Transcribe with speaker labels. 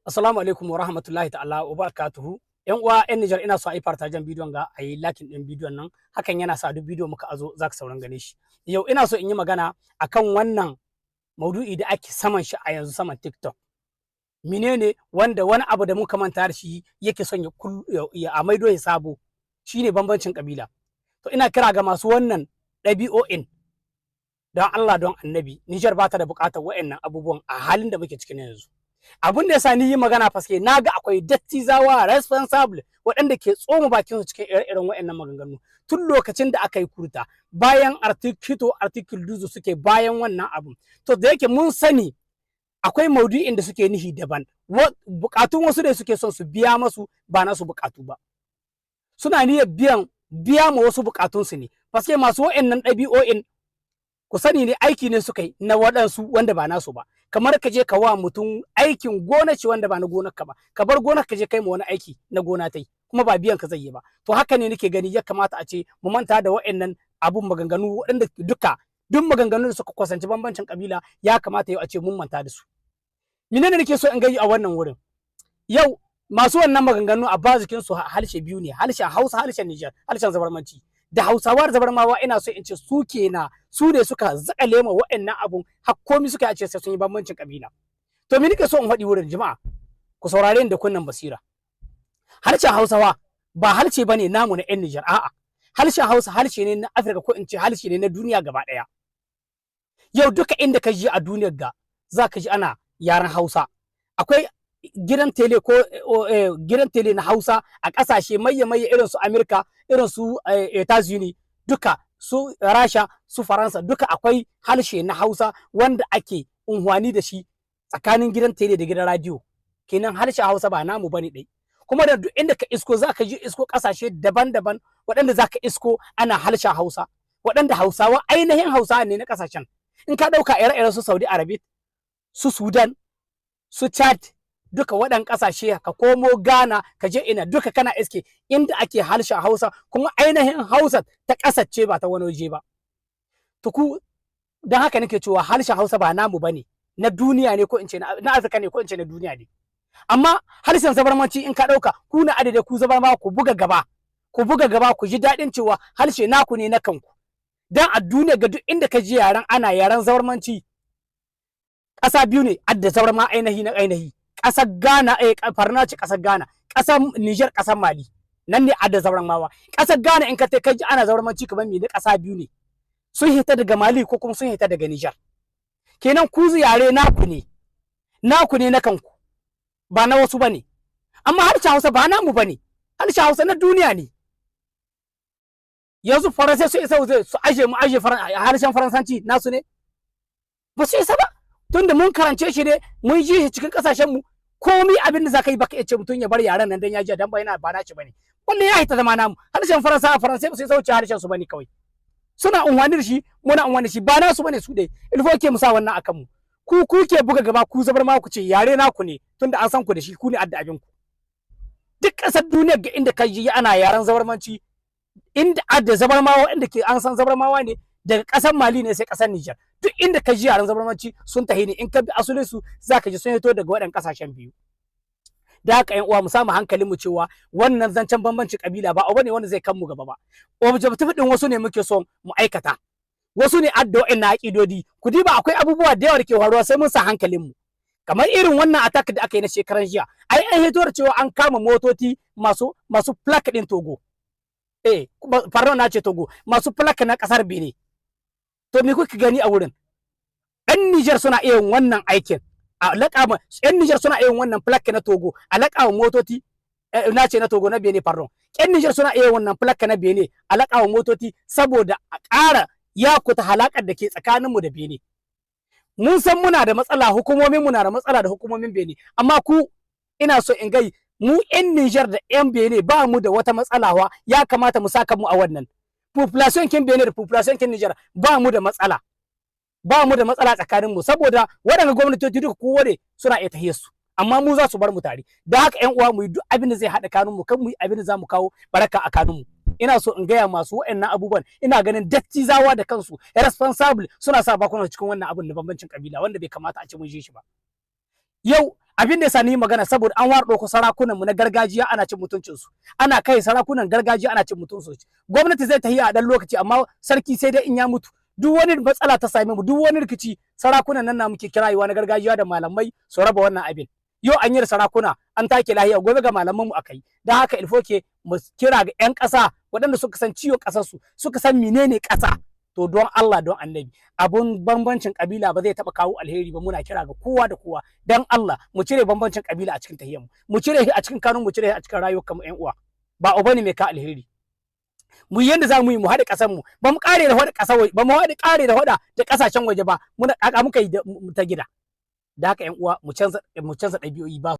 Speaker 1: Assalamu alaikum wa rahmatullahi ta'ala wa barakatuhu. Yan uwa yan Nijar, ina so a yi partagen bidiyon ga, a yi liking din bidiyon nan, hakan yana sa duk bidiyo muka azo za ka sauran gane shi. Yau ina so in yi magana akan wannan maudu'i da ake saman shi a yanzu saman TikTok. Menene wanda wani abu da muka manta da shi yake son ya a maido ya sabo, shine bambancin kabila. To, ina kira ga masu wannan ɗabi'o'in, don Allah don Annabi, Nijar ba ta da buƙatar wa'annan abubuwan a halin da muke cikin yanzu. Abin da yasa ni yi magana, paske na ga akwai dattizawa responsible waɗanda ke tsoma bakin su cikin ire-iren waɗannan maganganu tun lokacin da aka yi kurta bayan article article 12, suke bayan wannan abun. To, da yake mun sani akwai maudu'in da suke nihi daban, bukatun wasu da suke son su biya masu, ba nasu bukatu ba, suna niyyar biya ma wasu bukatunsu ne, paske masu waɗannan ɗabi'o'in, ku sani ne, aiki ne suka yi na waɗansu wanda ba nasu ba. Kamar ka je ka wa mutum aikin gona ce wanda ba na gonar ka ba, ka bar gonar ka je kai ma wani aiki na gona tai, kuma ba biyan ka zai yi ba. To, haka ne nake gani ya kamata a ce mu manta da waɗannan abun maganganu, waɗanda duka duk maganganun da suka kusanci bambancin kabila, ya kamata yau a ce mun manta da su. Menene nake so in gani a wannan wurin? Yau masu wannan maganganu a bazikin su harshe biyu ne: harshen Hausa, harshen Nijar, harshen Zabarmanci. Da Hausawa da Zabarmawa, ina so in ce su kenan, su ne suka zakale ma wa'annan abun har komi suka ce sai sun yi bambancin kabila. To, me nake so in faɗi wurin? Jama'a, ku saurare ni da kunnen basira. Harshen Hausawa ba harshe bane namu na 'yan Nijar, a'a, harshen Hausa harshe ne na Afirka, ko in ce harshe ne na duniya gaba ɗaya. Yau duka inda ka je a duniyar ga, za ka ji ana yaren Hausa. Akwai gidan tele ko gidan tele na Hausa a ƙasashe mayya mayya, irin su Amerika, irin su Etats-Unis, duka su Rasha, su Faransa, duka akwai harshe na Hausa wanda ake unhwani da shi tsakanin gidan tele da gidan radio. Kenan harshen Hausa ba namu bane dai. Kuma da duk inda ka isko, za ka ji isko ƙasashe daban-daban waɗanda za ka isko ana harshen Hausa, waɗanda Hausawa, ainihin Hausawa ne na ƙasashen. In ka ɗauka ire-iren su Saudi Arabia, su Sudan, su Chad, duka waɗan ƙasashe, ka komo Ghana, ka je ina duka, kana iske inda ake harshen Hausa, kuma ainihin Hausa ta ƙasar ce, ba ta wani waje ba. To, ku don haka nake cewa harshen Hausa ba namu bane, na duniya ne, ko in ce na Afirka ne, ko in ce na duniya ne. Amma harshen Zabarmanci, in ka ɗauka, ku na adade ku Zabarma, ku buga gaba, ku buga gaba, ku ji daɗin cewa harshe naku ne na kanku. Dan a duniya ga duk inda ka ji yaren, ana yaren Zabarmanci, ƙasa biyu ne adda Zabarma ainihi na ainihi: ƙasar Ghana, farna ce ƙasar Ghana, ƙasar Niger, ƙasar Mali. Nan ne adda Zabarmawa. Ƙasar Ghana, in ka kai ji ana Zabarmanci, kamar me, na ƙasa biyu ne, sun hita daga Mali ko kuma sun hita daga Niger. Kenan ku yare naku ne, naku ne na kanku, ba na wasu bane. Amma harshen Hausa ba namu bane, harshen Hausa na duniya ne. Yanzu Faransai su isa su aje mu aje harshen Faransanci nasu ne? Ba su isa ba, tunda mun karance shi ne, mun ji shi cikin kasashen mu. Komi abin da za ka yi, baka iya ce mutum ya bar yaren nan dan ya ji dan ba yana ba naci bane. Wannan ya hita zama namu. Harshen Faransa, Faransai ba su isa wuce harshen su bane kawai. Suna unwani da shi, muna unwani da shi, ba nasu bane su dai. Il faut que mu sa wannan akan mu. Ku kuke buga gaba, ku zabar ma, ku ce yare naku ne, tunda an san ku da shi, ku ne adda abin ku. Duk ƙasar duniyar ga inda ka ji ana yaren Zabarmanci, inda adda Zabarmawa, inda ke an san Zabarmawa ne, daga ƙasar Mali ne sai ƙasar Nijar. Duk inda ka ji yaren Zabarmanci, sun tahi ne, in ka bi asalin su, zaka ji sun hito daga waɗannan ƙasashen biyu. Da haka, ƴan uwa, mu samu hankalin mu cewa wannan zancen bambancin kabila ba abu ne wanda zai kan mu gaba ba. Objective din wasu ne muke son mu aikata, wasu ne adda na aƙidodi. Ku diba, akwai abubuwa da yawa da ke faruwa, sai mun sa hankalin mu. Kamar irin wannan attack da aka yi na shekaran jiya, ai an hito da cewa an kama motoci masu plaque din Togo, pardon, na ce Togo, masu plaque na kasar Benin. To, me kuka gani a wurin? Ɗan Niger suna iya yin wannan aikin, a laƙa ma ɗan Niger suna iya yin wannan plaque na Togo a laƙa wa motoci, na ce na Togo, na Benin, pardon. Ɗan Niger suna iya yin wannan plaque na Benin a laƙa wa motoci saboda a ƙara yakuta halakar da ke tsakaninmu da Benin. Mun san muna da matsala, hukumomin muna da matsala da hukumomin Benin, amma ku ina so in gai, mu 'yan Niger da 'yan Benin ba mu da wata matsala. Ya kamata mu saka mu a wannan population kin Benin da population kin Niger, ba mu da matsala, ba mu da matsala tsakanin mu, saboda waɗanda gwamnatoci duka kowane suna iya tahiyar su, amma mu za su bar mu tare. Da haka, ƴan uwa, mu yi duk abin da zai haɗa kanun mu, kan mu yi abin da za mu kawo baraka a kanun mu. Ina so in gaya masu waɗannan abubuwan, ina ganin dattizawa da kansu responsible suna sa bakunan cikin wannan abun na bambancin kabila, wanda bai kamata a ce mun ji shi ba. Yau Abin da yasa ni magana, saboda an ware ɗauko sarakunan mu na gargajiya ana cin mutuncin su, ana kai sarakunan gargajiya ana cin mutuncin su. Gwamnati zai tafi a dan lokaci, amma sarki sai dai in ya mutu. Duk wani matsala ta same mu, duk wani rikici, sarakunan nan na muke kirayewa na gargajiya da malamai su raba wannan abin. Yau an yi da sarakuna an take lahiya, gobe ga malaman mu akai. Dan haka il faut que mu kira ga yan ƙasa waɗanda suka san ciwon ƙasar su, suka san menene ƙasa. To, don Allah, don Annabi, abun bambancin kabila ba zai taba kawo alheri ba. Muna kira ga kowa da kowa, dan Allah mu cire bambancin kabila a cikin tahiyyar mu, mu cire shi a cikin kanun mu, cire shi a cikin rayuwar mu. Ƴan uwa, ba abu ne mai ka alheri. Mu yanda za mu yi mu haɗe ƙasar mu, ba mu ƙare da haɗe ƙasar waje ba, mu haɗe ƙare da haɗa da ƙasashen waje ba, muna ƙaƙa muka yi ta gida. Da haka, ƴan uwa, mu canza ɗabi'o'i ba.